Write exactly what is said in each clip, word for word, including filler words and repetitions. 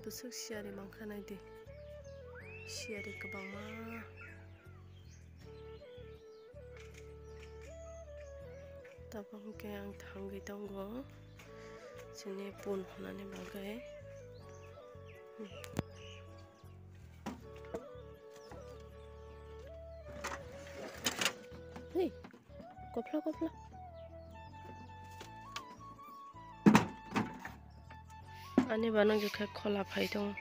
Bwswk siyari mankha naidi. Siyari kwbangma. Tabuk hwnkhe ang thangwi tongo chini pun hwnani bagwi. Hey, kopla, kopla. Ani bano jikhe khola phai tongo.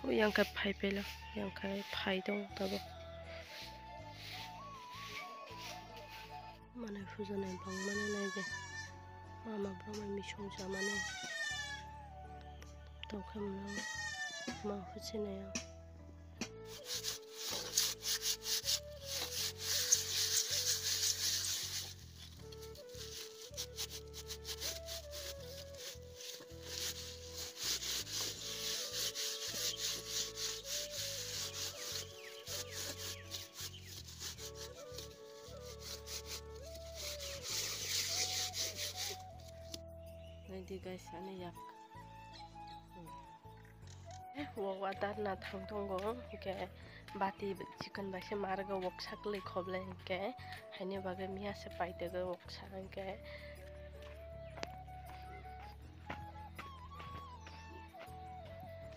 Yang khe phai pelo, yang khe phai tongo tabuk. Manai hujanai bangmani naidi. Mama borok mai misong chamani. Tongkhe mwnang ma huchinai ang. Naidi guys, ani yak. Wok water na thang tongo, hwnkhe bati chikon bai se ma rwgo wok saklwi khoble, hwnkhe haini bagwi miya se paitego wok sa, hwnkhe.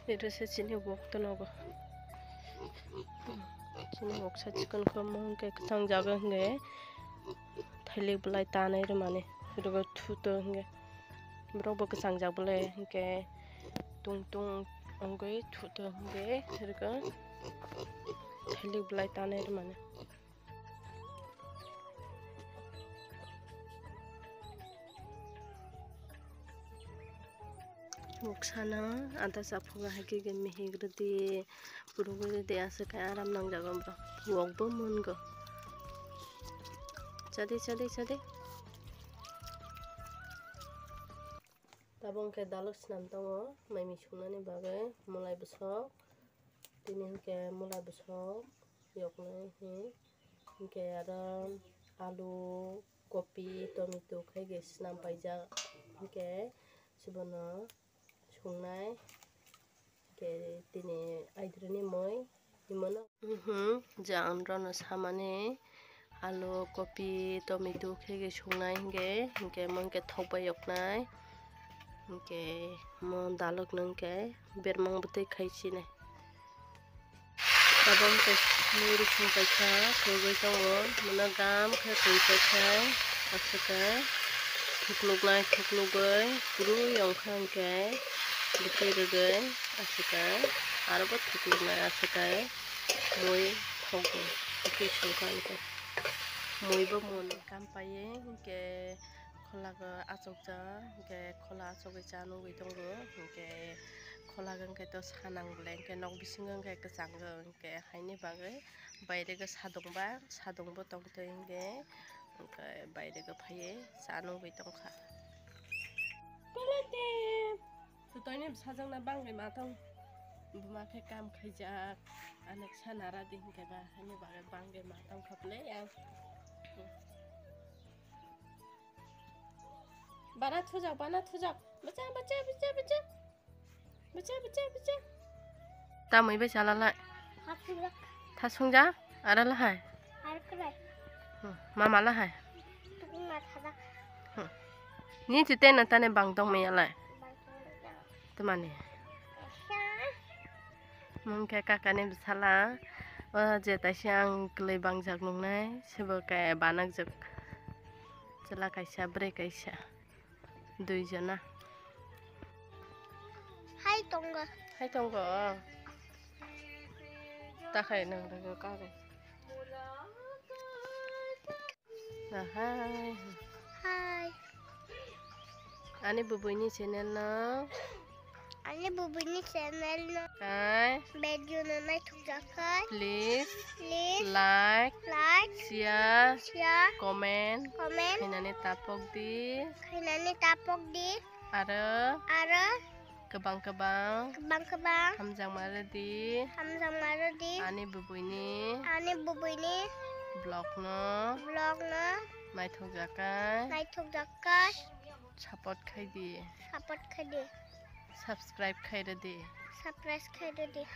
Ito se chini wok to nogo. Chini wok sa chikon khomo hwnkhe kwchang jaga hwnkhe thailik belai tanai rwmani. Ito bo thuto hwnkhe borok bo kwchang jak belai hwnkhe tung tung wngwi thuto hwnkhe ito thailik belai tanai rwmani. Wok sana ada saphuga hai khe mihik rwdi, purugwi rwdi, aswk khe aram nangjago borok. Wokbo mungo. Chadi, chadi, chadi. Tabuk hwnkhe dalok swnam tongo, mai mui sungnani bagwi, mwlai bwswk. Tini hwnkhe mwlai bwswk yoknai hwnkhe aro alu, kopi, tomato khe swnam paijak hwnkhe sibono sungnai hwnkhe tini aidrwni mui himano. Mhm, je ang norokno samani alu, kopi, tomato khe sungnai hwnkhe, hwnkhe mo hwnkhe thok bai yoknai hwnkhe mo dalok no hwnkhe bermang bwtwi khai sinai. Tabuk hwnkhe muri song kaisa kwrwi tongo, mwnwi gam khe kwrwi paikha, aswk khe thukluknai thuklugwi kwrwi wngkha hwnkhe bwtwi rwgwi aswk khe aro bo thukluknai aswk khe mui thokgo, bwtwi songkha hwnkhe mui bo mun kam paiwi hwnkhe. Kholago achukjak, hwnkhe khola achugwi cha nugwi tongo, hwnkhe kholago hwnkhe to sanang belai, hwnkhe nok bisingo hwnkhe kwchango, hwnkhe haini bagwi bairego sadongba, sadongbo tongtwi hwnkhe, hwnkhe bairego phaiwi cha nugwi tongkha. Toini bwsajakna bangwi ma tong, buma khe kam khaijak, anek sana radi hwnkhe ba, haini bagwi bangwi ma tongkha belai ang. Bana thujak, bana thujak. Bacha, bacha, bacha, bacha. Bacha, bacha, bacha. Tamwi bai chala lai. Ha thujak. Tha sungja, ara lahai. Ar krai. Hmm, mama lahai. Tukun ma thajak. Hmm. Ni chite na tane bang tong me yalai. Bang tong me yalai. Tumani. Esa. Mungkhe kakani bwsala, o je taisa ang kwlwi bangjak nungnai, sebo khe banakjak. Chwla kaisa, bwrwi kaisa, dui jona. Hai tongo. Hai tongo. Takhai nang rwgo kagwi. Hai. Hai. Ani bubuini channel no. Ani bubuini channel no. Kai. Video no naithok jak kai. Please. Please. Like. Like. Share. Share. Comment. Comment. Khainani tapok di. Khainani tapok di. Aro. Aro. Kwbang kwbang. Kwbang kwbang. Hamjakma rwdi. Hamjakma rwdi. Ani bubuini. Ani bubuini. Vlog no. Vlog no. Naithok jakai. Naithok jakai. Support khai di. Support khai di. Subscribe khai rwdi. Subscribe khai rwdi.